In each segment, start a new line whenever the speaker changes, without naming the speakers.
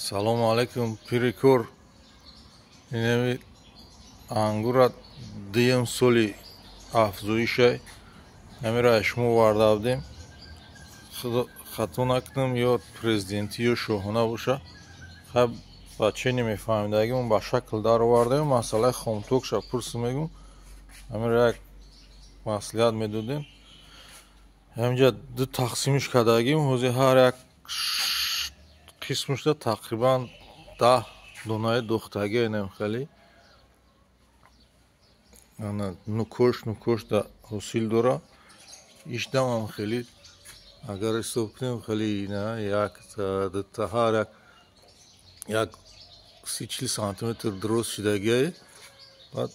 Салому алейкум, пири кор. Инами ангура дуюм соли афзоишай. Ҳамира шумо оварда будем. Хато накунам, ё президентӣ, ё шоҳона боша. Хай, бача намефаҳмидагимон ба шакл даровардаем. Масъалаи хомтокша пурсу мегум. Ҳамира як маслиҳат медодем. Ҳаминҷа ду тақсимиш кардагим. Ҳозир ҳар як қисмашда тақрибан 10 донаи духтагӣ инам хеле. Ана нукош да ҳосил дора. Ишдамам хеле, агар ҳисоб кунем, хеле на як дута, ҳар як 30-40 сантиметр дуруст шидагиай. Баъд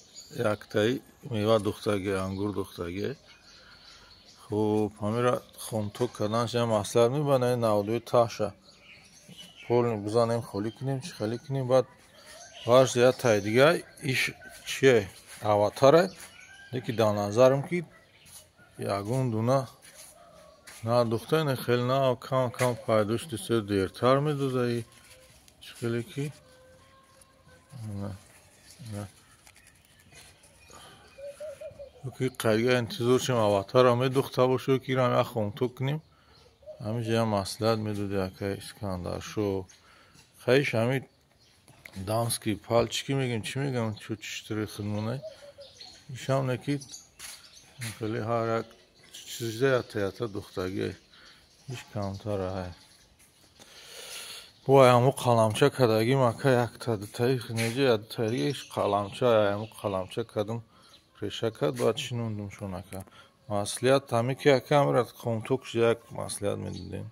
яктаи мева духтагӣ, ангур духтагӣ. Хуб, ҳамира хомток карданаш ям маслиҳат мебанад, навдои таҳша пол бизанем, холӣ кунем, чӣ хеле кунем. Баъд варш як тай дига иш чие, аватара, леки дар назарам ки ягон дуна на духта, ина хеле на кам кам пайдо шуд, дертар медода. Чӣ хеле ки ки қайдга интизор шем, аватара медухта боша, ки ирам як хомток кунем. Ҳаминҷа ям маслиҳат медоди, акай Искандаршо. Хаиш ҳами дамский пальчики мегем, чӣ мегам, чу чиштири хидмонай ишам не ки хеле ҳар як чизда ята ята духтагӣ иш камтара. Ҳай, бо ҳаму қаламча кардагим, ака, якта дутаи неҷа, ядутаи иш қаламча, ҳаму қаламча кардам, реша кард, баъд шинондум шон, ака. Маслиҳат ҳами ки, ака, ҳамира хомтокш як маслиҳат медодем.